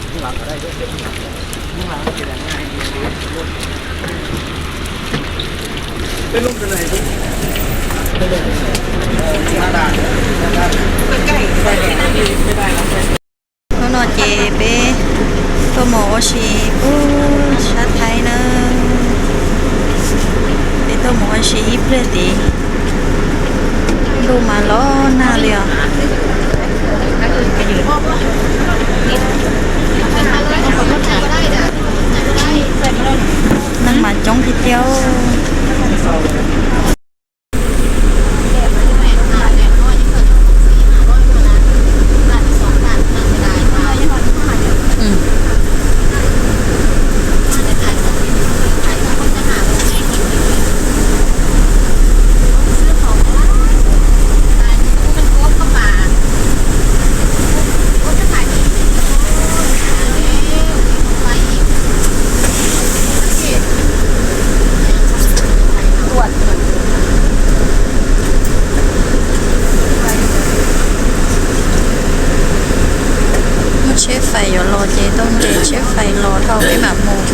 Hnub no ces peb tuaj mus ua si pub sab Thaib na. Peb tuaj mus ua si ib pliag tid. Ntuj mas los nag li os. Neeg mas coob tiag tiag. Muaj tsheb fais yuav los ces tau ntes tsheb fais los dhau peb mam mus.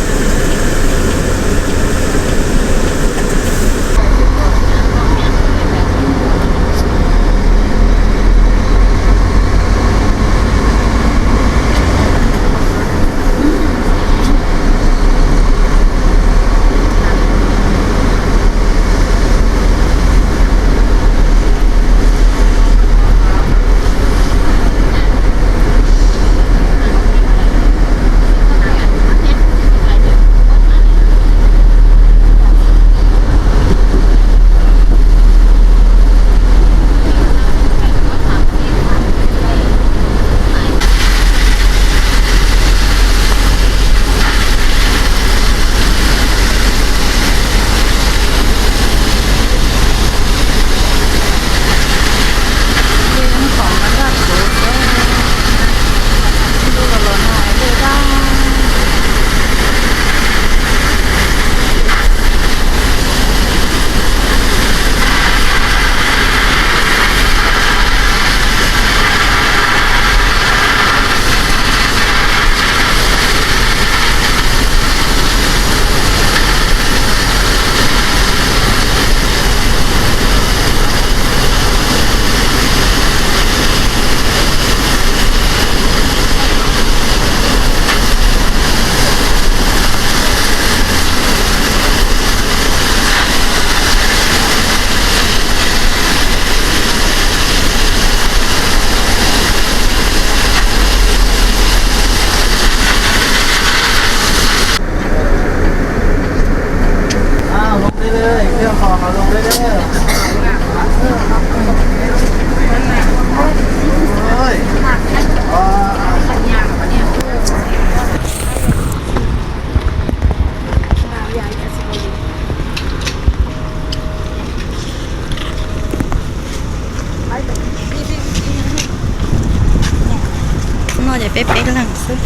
No ces peb peb leeg xwb,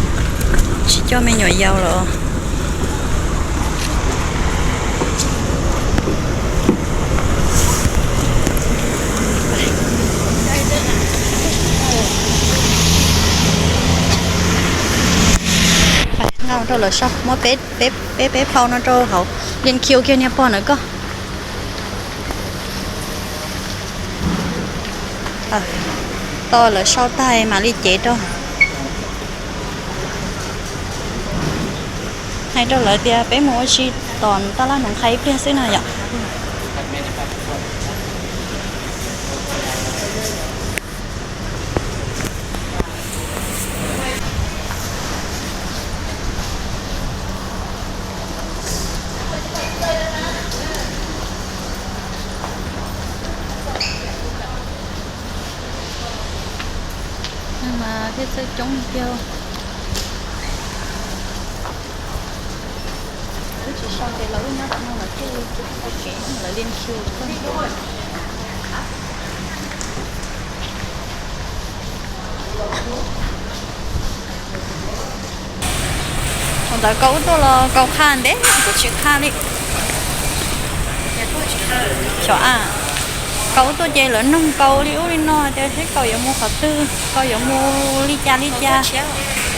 tsis coj me nyuam yaus los. Nqa rau lawv sau, muab peb peb peb phau no rau hauv, liaj khiu kiag niag pog ntawd koj. Tos lawv sau tag mam li cev rau. Hais rau lawv tias peb mus ua si tom taj laj Noov Qhai ib pliag xwb no yom. Mas thiaj txawj coob tiag. Twb tsis sau ces lawv wb nyob tom no lawv thiaj li tsis tau kev, lawv li nrhiav kawg. Thaum ntawd koj wb tuaj los koj qha ntev, kuv tsis qha li. Xyov a, koj wb tuaj ces lawv noog koj li ub li no tias seb koj yuav mus qhov twg, koj yuav mus li cas li cas.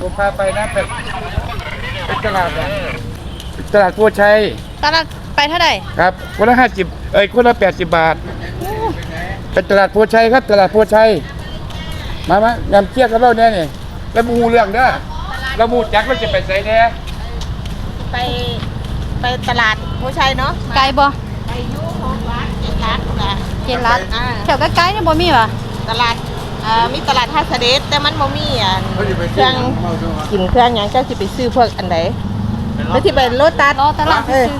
ผมพาไปนะ ไป ไปตลาดอะ ตลาดโพชัย ตลาด ไปเท่าไหร่ ครับ คนละห้าสิบ เอ้ย คนละแปดสิบบาท ไปตลาดโพชัยครับ ตลาดโพชัย มา มา นำเกี้ยกับเราเนี่ยนี่ แล้วบ่ฮู้เรื่องเด้อ เราบ่ฮู้จักว่าจะไปไสแหน่ ไป ไปตลาดโพชัยเนาะ ไกลบ่ ไปอยู่หกหลัก เจ็ดหลัก เจ็ดหลัก อ่า แถวใกล้ๆนี่บ่มีวะ ตลาด เอ่อ มีตลาดท่าเสด็จ แต่มันบ่มีอัน เครื่องกินเครื่องหยัง เจ้าสิไปซื้อพวกอันใด แล้วสิไปโลตัส รอตลาด เออ ซื้อ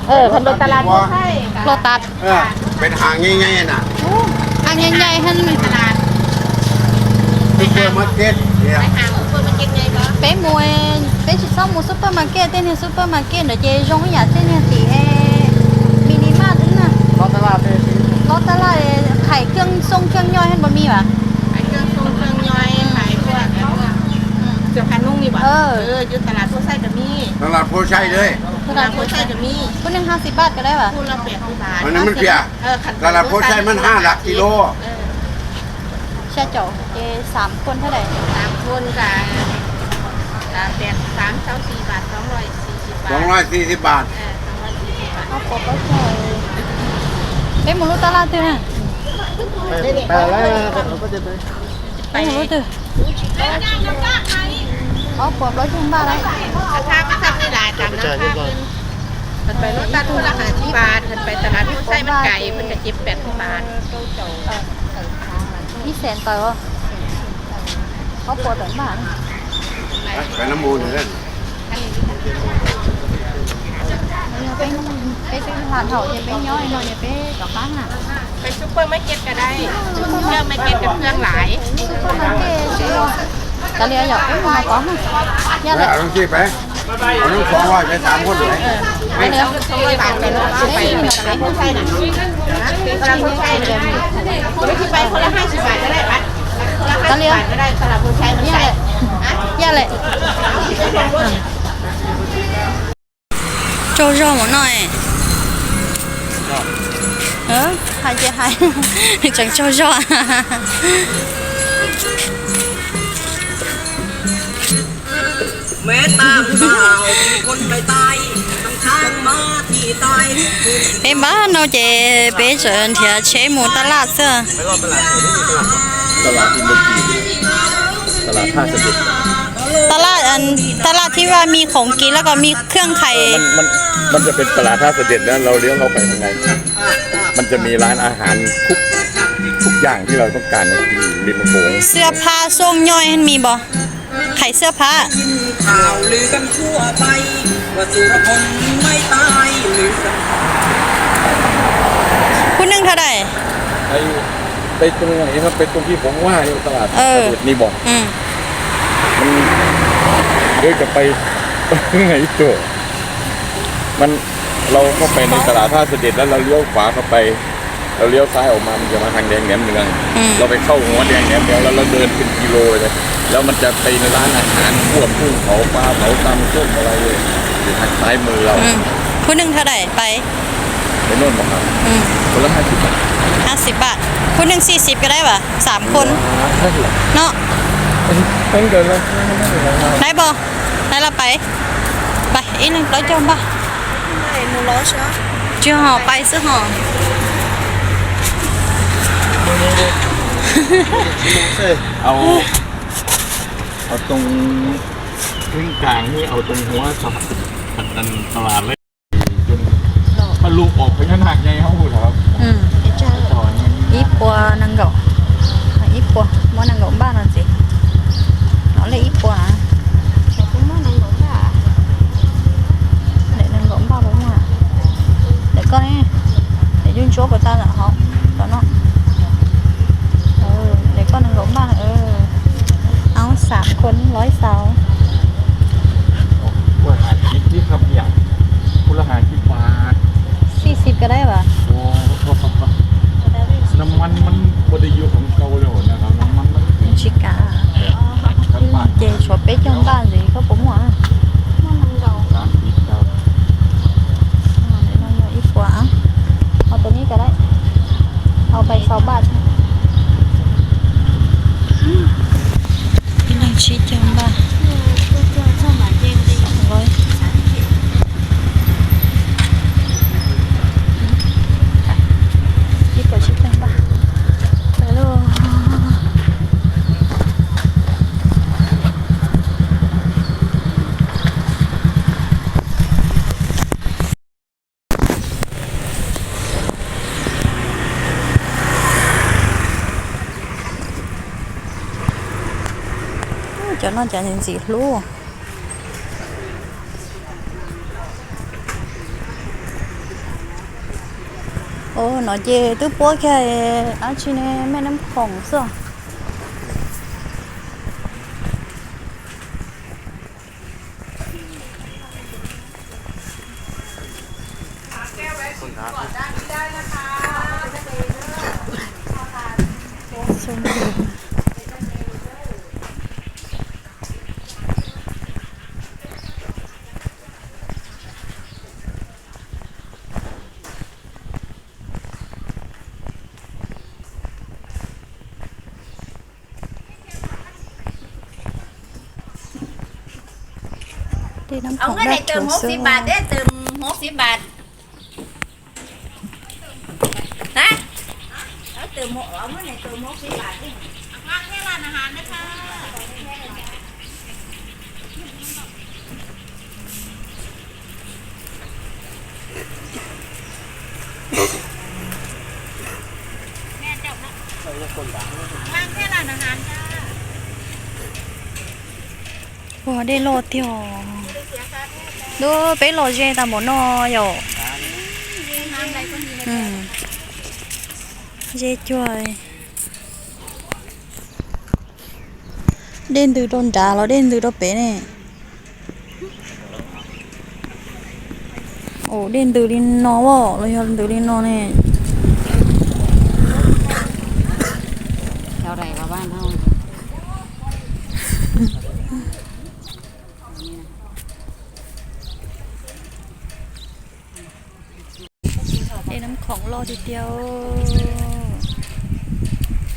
เออ คันไปตลาดโพชัย โลตัส เออ เป็นห้างใหญ่ๆน่ะ ห้างใหญ่ๆ หั่น ตลาด ซูเปอร์มาร์เก็ตเนี่ย ไปห้างซูเปอร์มาร์เก็ตไงบ่ เป๊ะมวย เป๊ะสิชอบมูซูเปอร์มาร์เก็ต เต้นในซูเปอร์มาร์เก็ตเดี๋ยวเจยงอยากเต้นเนี่ยตีให้มินิมาร์ทนะ รอตลาดเลย รอตลาดเลย ขายเครื่องทรงเครื่องย่อยให้บ่มีวะ ขายเครื่องทรงเครื่องย่อย ขายพวก เสื้อผ้านุ่งนี่บ่ เออ เออ อยู่ตลาดโพชัยก็มี ตลาดโพชัยเลย ตลาดโพชัยก็มี คู่หนึ่งห้าสิบบาทก็ได้วะ คู่ละแปดสิบบาท อันนั้นมันเปียก เออ คัน ตลาดโพชัยมันห้าหลักกิโล เออ ใช่เจ้า เจสามคนเท่าไหร่ สามคนก็ ก็แปด สาม เก้า สี่บาท สองร้อยสี่สิบบาท สองร้อยสี่สิบบาท เออ สองร้อยสี่สิบบาท เอาปอบแล้วใส่ เป๊ะหมูลูกตลาดด้วยนะ ไปแล้ว ไปหมูลูกตื่น เอาปอบแล้วจุ่มบ้าแล้ว ราคาก็ทำได้หลายตามราคาเพิ่น คันไปโลตัสคนละห้าสิบบาท คันไปตลาดโพชัยมันไกล เพิ่นก็เจ็ดแปดสิบบาท นี่แสนต่อยวะ เขาปวดแบบบ้า ไปน้ำมูลเลย ไปซื้อร้านเถาะ เดี๋ยวไปย่อยหน่อย เดี๋ยวไปกับป้าน่ะ ไปซูเปอร์มาร์เก็ตก็ได้ ซูเปอร์มาร์เก็ตกับเครื่องหลาย ซูเปอร์มาร์เก็ตสิเนาะ ตะเลียหยอกไม่มาก่อน ย่าเลย เอาทั้งที่ไป เอาทั้งสองร้อยไปสามคนเลย ไปเลย สองร้อยบาทไปเลย ไปเลย ไปเลย ไปเลย ไปคนละห้าสิบบาทก็ได้ปะ คนละห้าสิบบาทก็ได้ ตลาดคนใช้มันใช้ ย่าเลย ย่าเลย Tsaug zog mus no. Hais ces hais, tseem tsaug zog. Peb npaj no ces peb tseem nrhiav tsheb mus taj laj xwb. ตลาดอินโดจีน ตลาดท่าเสด็จ ตลาดอัน ตลาดที่ว่ามีของกินแล้วก็มีเครื่องขาย มันมันมันจะเป็นตลาดท่าเสด็จนะ เราเลี้ยวเข้าไปข้างใน มันจะมีร้านอาหารทุกทุกอย่างที่เราต้องการนะ อยู่ริมโขง เสื้อผ้าช่วงย่อยมันมีบ่ ขายเสื้อผ้า ข่าวลือกันทั่วไป ว่าสุรพลไม่ตายลือกัน คู่หนึ่งเท่าไหร่ ไอ้ไปตรงไหนครับ ไปตรงที่ผมว่าเนี่ยตลาด เออ เสด็จนี่บอก อืม มันเดี๋ยวจะไป ไปไหนตัว มัน เราเข้าไปในตลาดท่าเสด็จแล้วเราเลี้ยวขวาเข้าไป เราเลี้ยวซ้ายออกมามันจะมาทางแดงแหนมเนือง อืม เราไปเข้าหัวแดงแหนมเนืองแล้วเราเดินเป็นกิโลเลย แล้วมันจะเป็นร้านอาหารพวกกุ้งเผาปลาเผาตำส้มอะไรเลย อยู่ทางซ้ายมือเรา อืม คู่หนึ่งเท่าไหร่ไป ไปโน่นบอกครับ อืม คนละห้าสิบบาท ห้าสิบบาท คู่หนึ่งสี่สิบก็ได้ปะ สามคน เท่าไหร่ เนาะ เอ้ย ต้องเดินแล้ว ได้บ่ ได้ละไป ไป อีกหนึ่งร้อยจมป่ะ ไม่ หมูล้อเชียว chưa hả, ไป xwb hả. เอา เอาตรงครึ่งกลางนี่ เอาตรงหัวสะพานตลาดเลย จนทะลุออกพญานาคใหญ่เขาพูดเหรอครับ อืม จอด ib puas nees nkaum, ib puas, muab nees nkaum npaj no ntxiv. No li ib puas na. Lawm nees nkaum npaj puas muaj? Koj ne, để Dung chuab puas tau lawm hauv cov no. Để koj nees nkaum npaj. Áo xám khuôn nói sao? Ua hais tib tib khab yam, khuv lab hais tib pas. Xib xib ka dai vas. Nam man man ua dej yuav khoom kau lawm na, nam man tsis kam. Ces tshuav peb caug npaj ntxiv koj puas muaj? Ib puas, ho tus nib ka dai, ho pais xaus npaj. Ib leeg tsib caug npaj. Ib puas tsib caug npaj. Pais lauj. Cov no cas ntxim hlub. Ua no ces twb puab kiag dab tsi ne, mej nab khoom xwb. Dej nab khoom daj rhuv xwb. Ua dej loj tiag. Lub peb los ze tas npaum no yom. Ze cuag. Dej ntws rau nrad los dej ntws rau pem ne? Ua dej ntws li no los yog ntws li no ne? Dej nab khoom loj tiag tiag.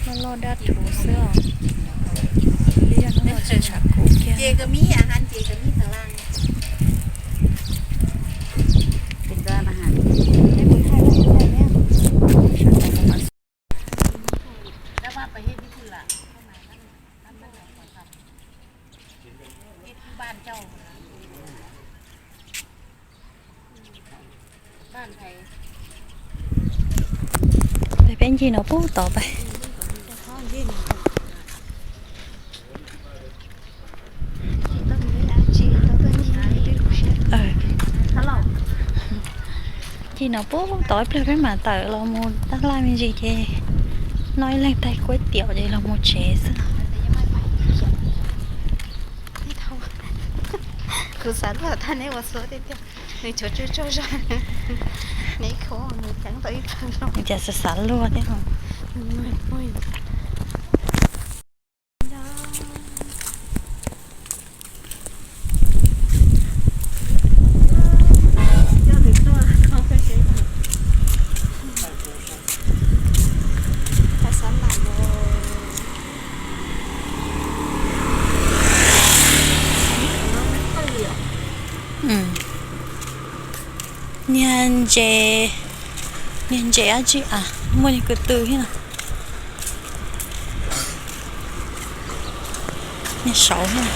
Loj loj daj rhuv xwb os. Li yog hnub no tsis tshav kub kiag. Peb ncig no puag tod pais. Ncig no puag tod ib pliag peb mam tawm los mus tab laj me ntsis ces noj ib leeg taig kuab tiam ces los mus tsev xwb. Kuv xav luaj tag neb ua xua tiag tiag, nws tshuav tsuj tsaug zog. Neb khuv nws ceev tau ib plawg zoo. Cas xav xav luag thiab. Niag ntses, niag ntses dab tsi a, muaj niag ko tw thiab no. Niag saud thiab.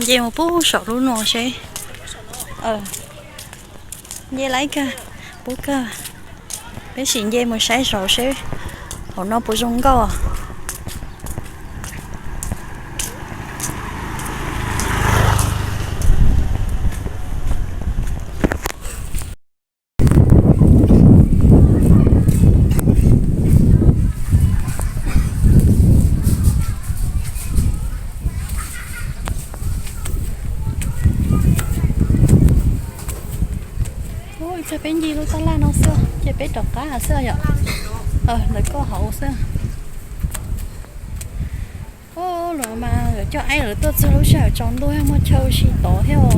Nce mus pub saum lub no seb. Nce laib kawg, pub kawg. Peb sim nce mus saib saud seb hauv no puas zoo nkauj. Peb ncig lub tab laj no xwb ces peb rov qab xwb yom. Ntawm koj hauv xwb. Ub, lawv mas lawv coj aib lawv tuaj txog lub sij hawm tsaus ntuj muaj chaw ua si tod thiab os.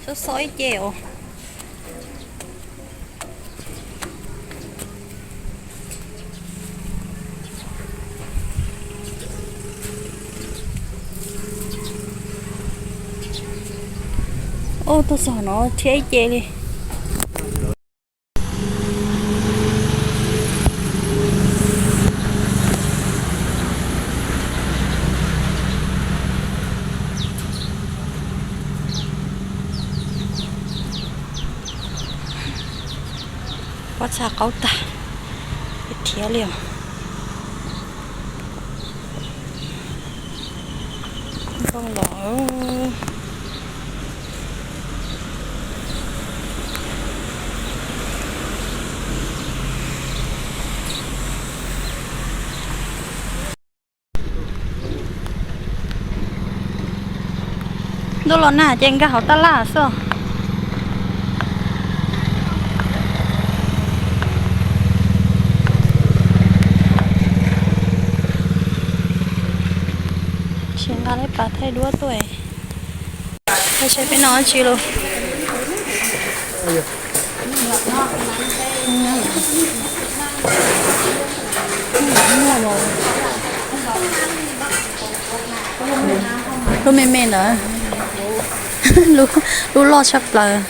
Xob xob ib ce os. Ub, tuaj txog no thiab ib ce li. Pob txha qaub tag thiab li os. Nkauj los. Ntuj los nag ces nkag hauv tab laj xwb. Tsis nqa leb pas thaij duab tuaj. Saib peb noj dab tsi lauj. Lub me me ntawd, lub loj tshaj plaws.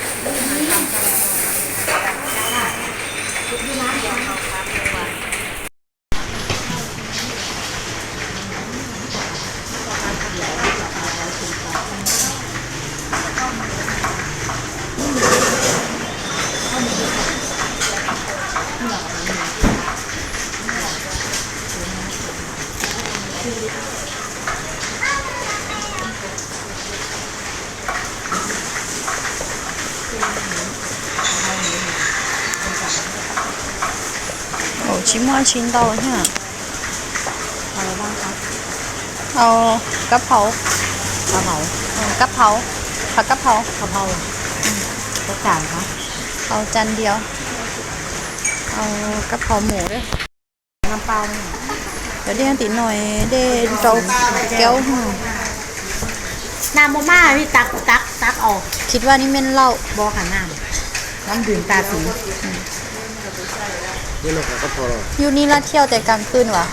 Ua tsis muaj tsis ntau thiab. Au, kab phau. Kab phau. Phau kab phau. Au cas ntiav. Au, kab phau mus. Cov dej tim no dej rau kiaub. Nag hmo mas tag tag tag os. Kiv vaj ni me lauj. Yus ni laj thiaus tes kaas kws as.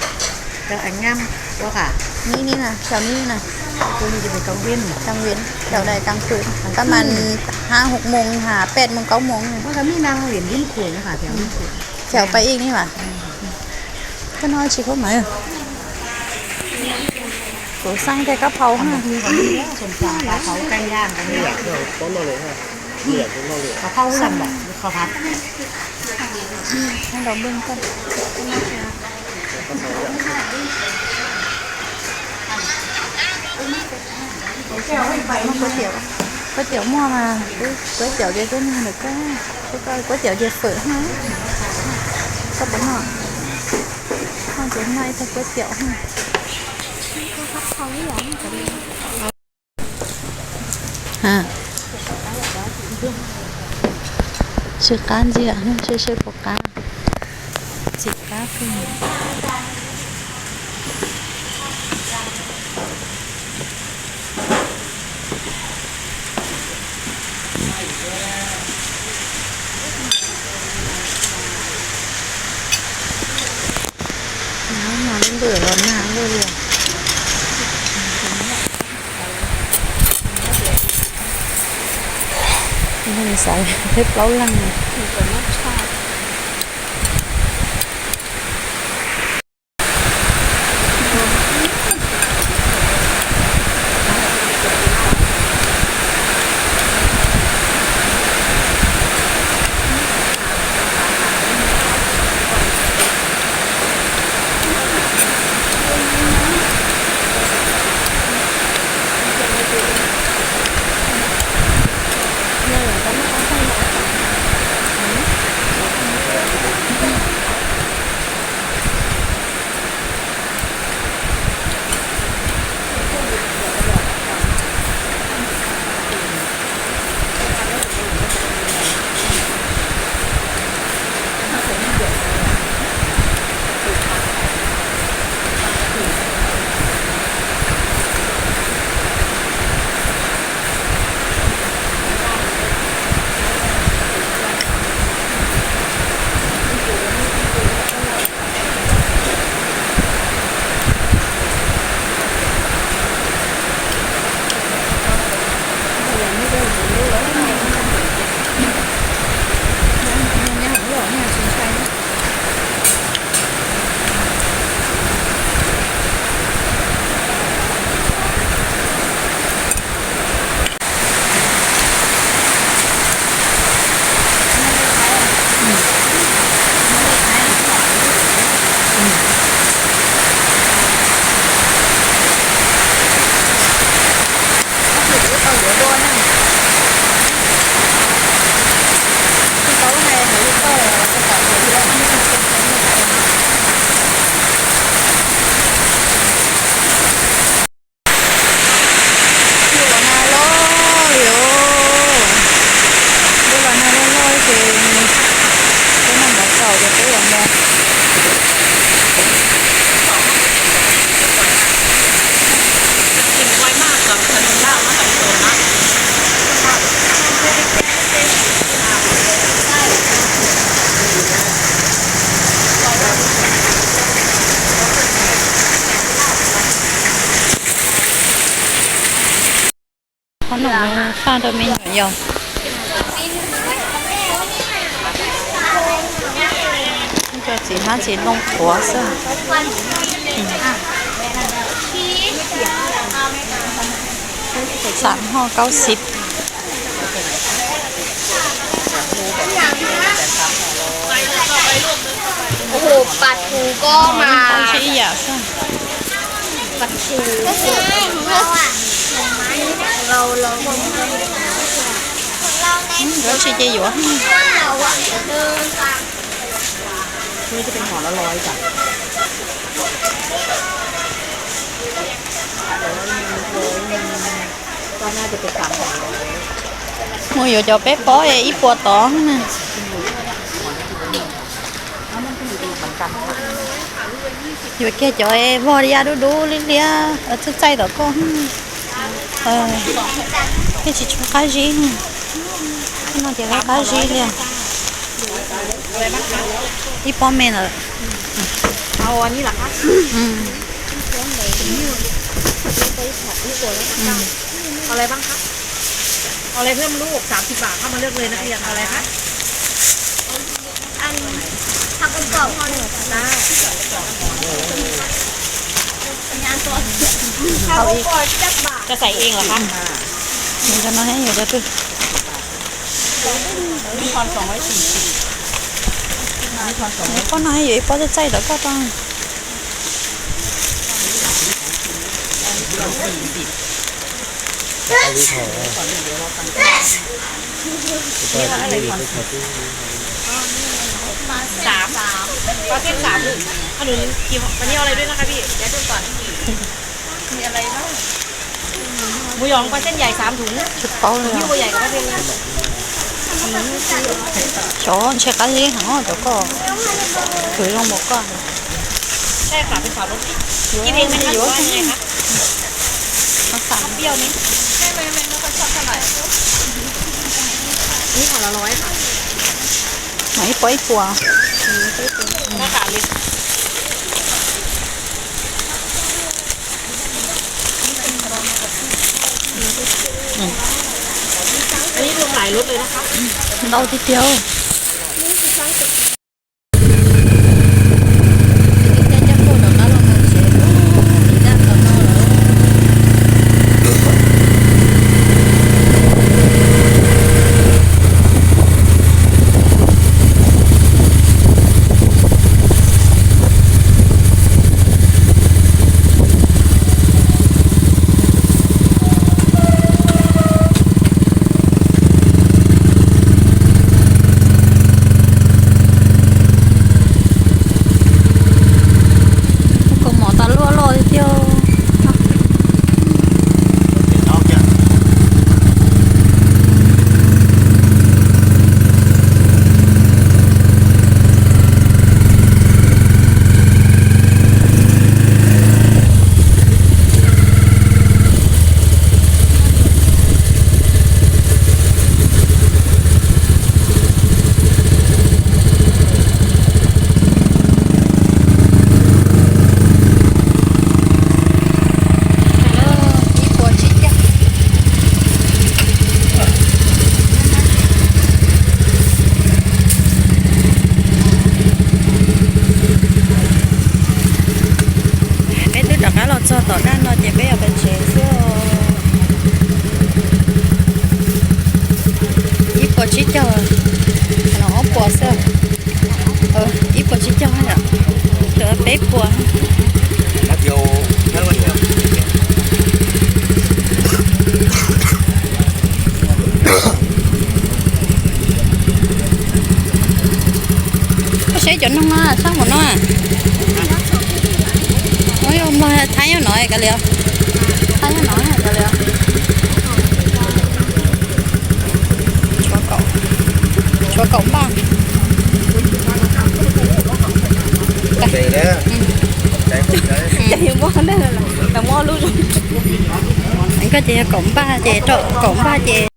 Ni ni na, thiaus ni na. Kaas viv, thiaus daim kaas kws. Kab mas hab hauv moos ha, peb moos kaub moos. Thiaus pais ib ni mas. Koj noj tsis khaub mas. Kuv xaj tes kab phau na. Kuv tiav muaj mas, kuv tiav ces kuv nug ntawm koj, kuv tiav ces fawm na. Koj puas noj? Noj ces noj ib tug kuv tiav na. Tsis qab ntxiag, seb seb puas qab. Tsis qab kawg. Nag lub ntuj los nag luaj li. Xaiv peb plaub leeg. Qhov no faj rau me nyuam yaus. Cov txiv hmab txiv ntoo qhuav xwb. Xam hmo kaub xib. Ua plas tus ko mas ib yam xwb. Yuav tsis ces yuav. Mus yuav cov peb pob ib puas tod na. Yuav kiag cov vog li dub dub liab liab txaij txaij tom koj. Thiaj tsis tshua qab zib. No ces qab zib li. Ib pob me ntawd. Ua li ntawd. Ua li ntawd. Cho xài eng lawm hab? Cho no yuav cov twg? Pob no yuav ib pob txaij txaij tom koj tau. Sám. Có thêm sám. Con đừng kỳ vọng, có nhiều nàyด้วยนะครับพี่ เดี๋ยวดูก่อน มีอะไรบ้าง หมูหยองปลาเส้นใหญ่สามถุง Tsis paub li. Cov ntshe qab zib heev cov koj khwv zoo npaum koj. ใช่ค่ะ เป็นสามรส กินเองไหมคะ หรือว่ายังไงคะ เปรี้ยวไหม ไม่ไม่ไม่ไม่ค่อยชอบเท่าไหร่ นี่ห่อละร้อยค่ะ Mas ib pob ib puas. หน้าตาเล็ก อันนี้รวมหลายรสเลยนะคะ Ntau tiag tiag. Kaus mom tas luaj loj tiag. Ib puas tsib caug. Peb twb rov qab los txog tom daj no ces peb yuav pais tsev xwb. Ib puas tsib caug, no ob puas xwb. Ib puas tsib caug, peb puas. Koj saib cov noog no sab npaum no. Npog thaib nyob no kav liam, thaib nyob no kav liam. Tshuav kaum npaj. Koj ces yog kaum npaj ces, kaum npaj ces